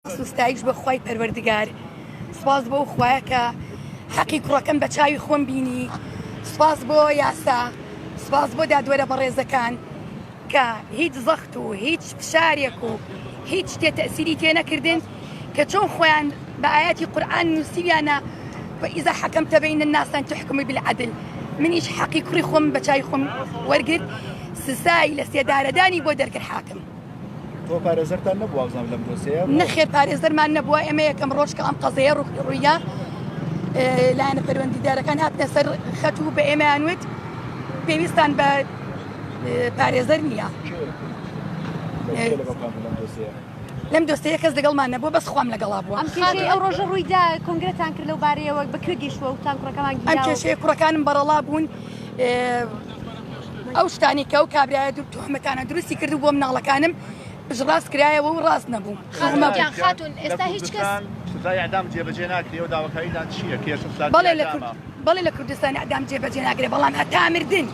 سوپاس و ستایش بۆ خوای پەروەردگار سوپاس بۆ ئەو خوایە کە حەقی کوڕەکەم بە چاوی خۆم بینی سوپاس بۆ یاسا سوپاس بۆ دادوەرە بەڕێزەکان کە هیچ زەخت و هیچ فشارێک و هیچ شتێ تەسیری تێ نەکردن کە چۆن خۆیان بە ئاەتی قورآن نووسیویانە وإذا حكمت بين الناس أن تحكم بالعدل منیش حەقی کوڕی خۆم بە چاوی خۆم وەرگرت سزای لە سێدارەدانی بۆ دەرکرد حاکم. تۆ پارێزەرتان نەبوو وابزانم لەم دۆسیەیە؟ نەخێر پارێزەرمان نەبووە، ئێمە یەکەم ڕۆژ کە ئەم قەزەیە ڕوویدا لایەنە پەیوەندیدارەکان هاتنە سەر خەت و بە ئێمەیان وت پێویستان بە پارێزەر نییە. لەم دۆسیەیە کەس لەگەڵمان نەبووە بەس خوام لەگەڵا بووە. ئەم کێشەی ئەو ڕۆژە ڕوویدا کۆنگرەتان کرد لەو بارەیەوە بە کوێ گەیشتووە وتان کوڕەکەمان ئەم گیراوە؟ کێشەیە کوڕەکانم بەڕەڵا بوون ئەو شتانەی کە ئەو کابرایە تۆهمەتانە دروستی کرد و بۆ مناڵەکانم پشتڕاست کرایەوە و ڕاست نەبوو. خاتوون گیان خاتوون لە ئێستا هیچ کەس. کوردستان سزای ئیعدام جێبەجێ ناکرێ و داواکاریتان چییە؟ کێشە ساتی بەڵێ لە ئیعدامە. بەڵێ لە کوردستان ئیعدام جێبەجێ ناکرێ بەڵام هەتا مردن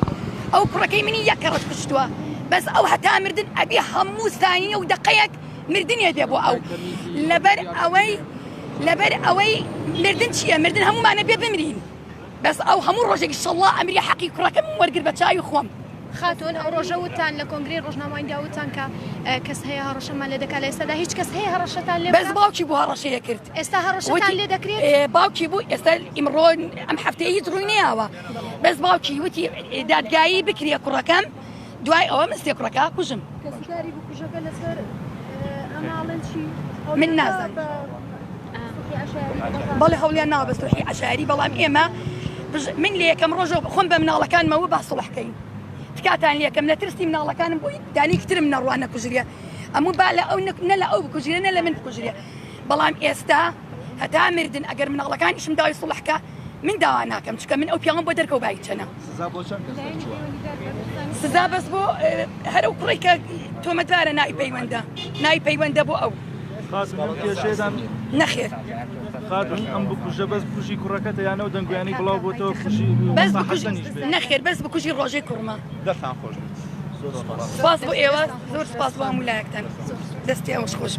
ئەو کوڕەکەی منی یەک کەڕەت کوشتووە بەس ئەو هەتا مردن ئەبێ هەموو سانیە و دەقەیەک مردنێ بێ بۆ ئەو لەبەر ئەوەی لەبەر ئەوەی مردن چییە مردن هەموومانە بێ بمرین. بەس ئەو هەموو ڕۆژێک ئیشەڵڵا ئەمری حەقی کوڕەکەمم وەرگرت بە چاوی خۆم. خاتوون ئەو ڕۆژە وتتان لە کۆنگرەی ڕۆژنامەوانیدا وتتان کە کەس هەیە هەڕەشەمان لێ دەکات لە ئێستادا هیچ کەس هەیە هەڕەشەتان لێ بەس بکات؟ باوکی بوو هەڕەشەیە کرد ئێستا هەڕەشەتان وتی لێ دەکرێت؟ باوکی بوو ئێستا ئیمڕۆ ئەم هەفتەیە هیچ ڕووی نەیاوە بەس باوکی وتی دادگایی بکرێ کوڕەکەم دوای ئەوە من سێ کوڕەکە کوژم. کەسوکاری بکوژەکە لەسەر ئەمە ئەڵێن چی؟ من نازانم. بەڵێ هەوڵیان ناوە بە سوڵحی عەشایەری بەڵام ئێمە من لە یەکەم ڕۆژەوە خۆم بە مناڵەکانمەوە با سوڵح کەین تکاتان لێکەم لە ترسی مناڵەکانم بۆی دانیکترم نەڕوا نەکوژرێ ئەموو با لە ئەو نە لە ئەو بکوژرێ نە لە من بکوژرێ بەڵام ئێستا هەتا مردن ئەگەر مناڵەکانیشم داوای سوڵح کە من داوا ناکەم چونکە من ئەو پیاوەم بۆ دەرکەوت بایی چەنە. سزا بۆ چەند کەس دەرچووە؟ سزا بەس بۆ هەر ئەو کوڕەی کە تۆمەتبارە ناوی پەیوەندە ناوی پەیوەندە بۆ ئەو. خاتون ئەم کێشەیەدان نەخێر. خاتون ئەم بکوژە بەس بکوژی کوڕەکەتە یان ئەو دەنگۆیانەی بڵاو بۆتەوە بکوژی بەس وەفا بکوژی حەسەنیش بێت؟ نەخێر بەس بکوژی ڕۆژەی کوڕمە. دەستان خۆش بێت. زۆر سوپاس. سوپاس بۆ ئێوە زۆر سوپاس بۆ هەموو لایەکتان دەستی ئێوەش خۆش بێت.